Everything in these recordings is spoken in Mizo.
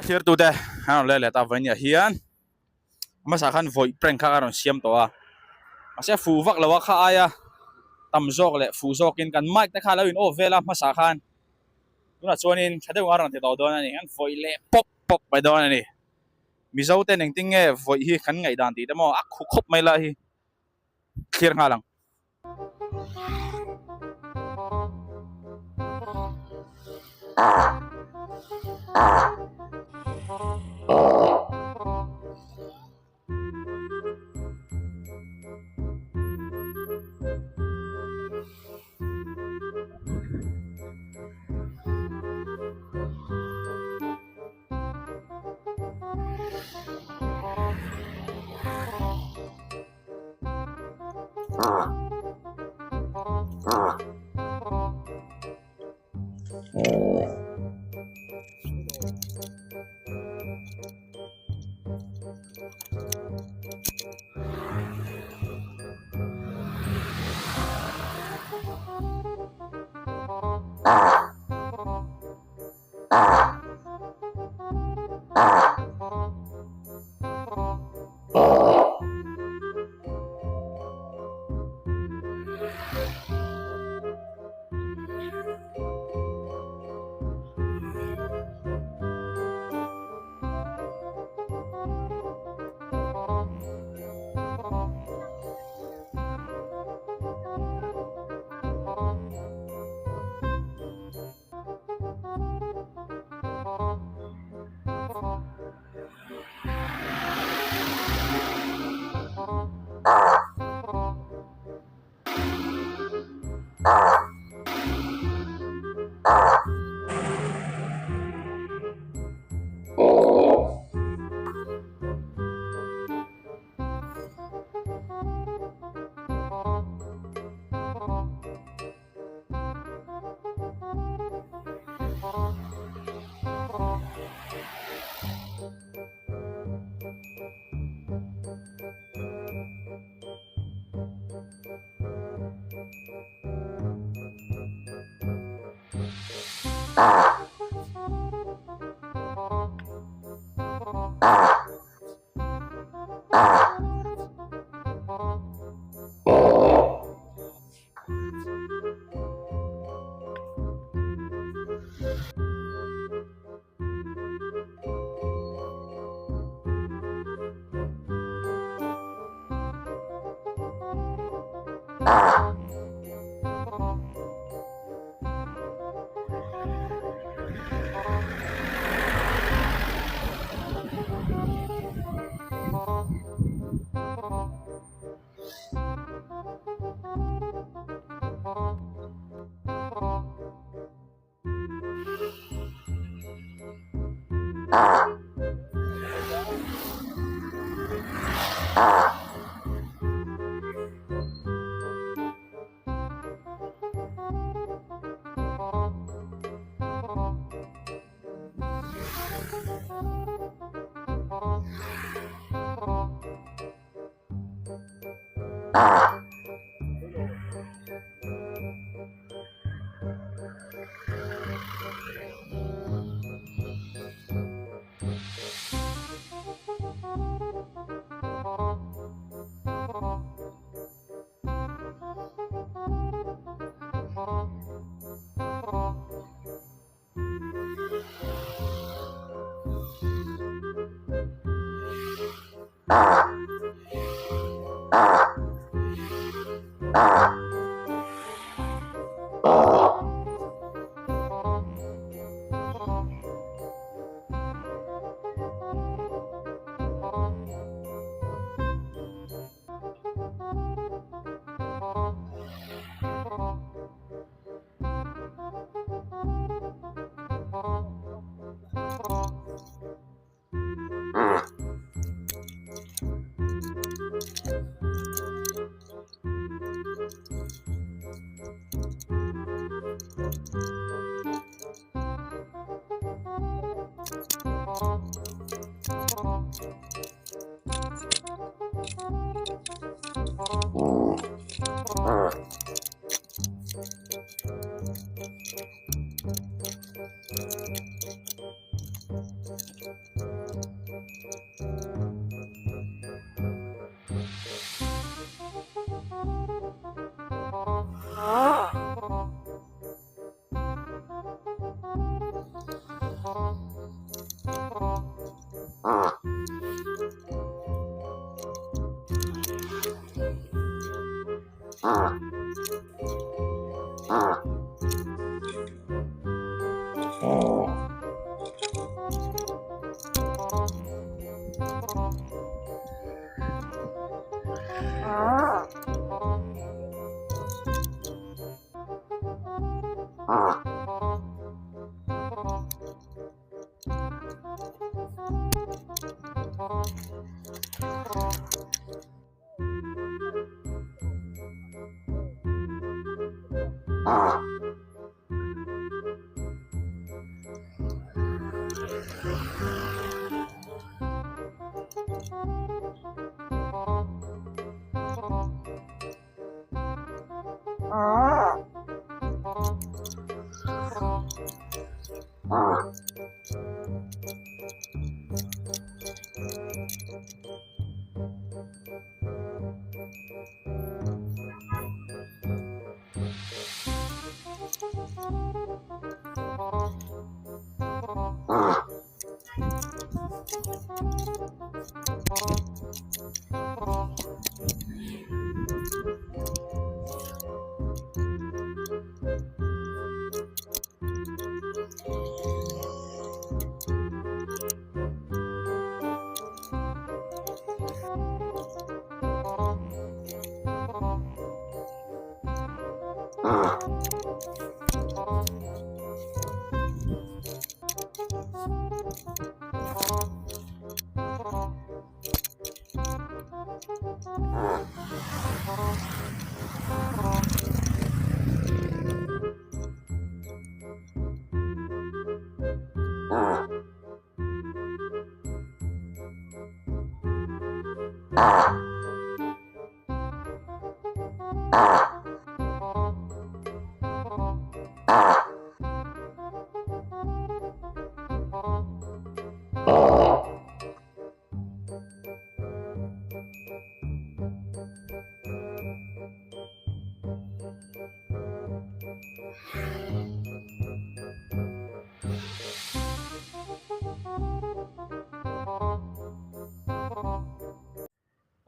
Thirtute an rawn let leh ta vawinia hian hmasa khan vawi prank kha a rawn siam tawh a mahse a fuh vak lo a kha aia tam zawk leh fuh zawkin kan mic te kha a lo in off vel a hmasa khan tunah chuanin tha deuh a rawn ti tawh dawn a ni an vawi leh pawp pawp mai dawn a ni Mizo ten engtin nge vawi hi kan ngaihdan tih te maw a khu khawp mai lai hi thlir nghal ang.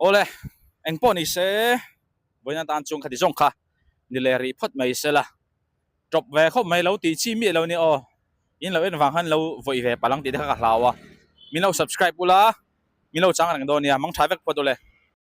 Awle, eng pawh ni se, vawiin atan chuan khati zawng kha ni leh rih phawt mai se la, tawp ve khawp mai lo tih chi miah lo ni aw, in lo en vang khan lo vawih ve palh ang tih te kha ka hlau a, min lo subscribe ula, min lo chang reng dawn nia, mang tha vek phawt ule.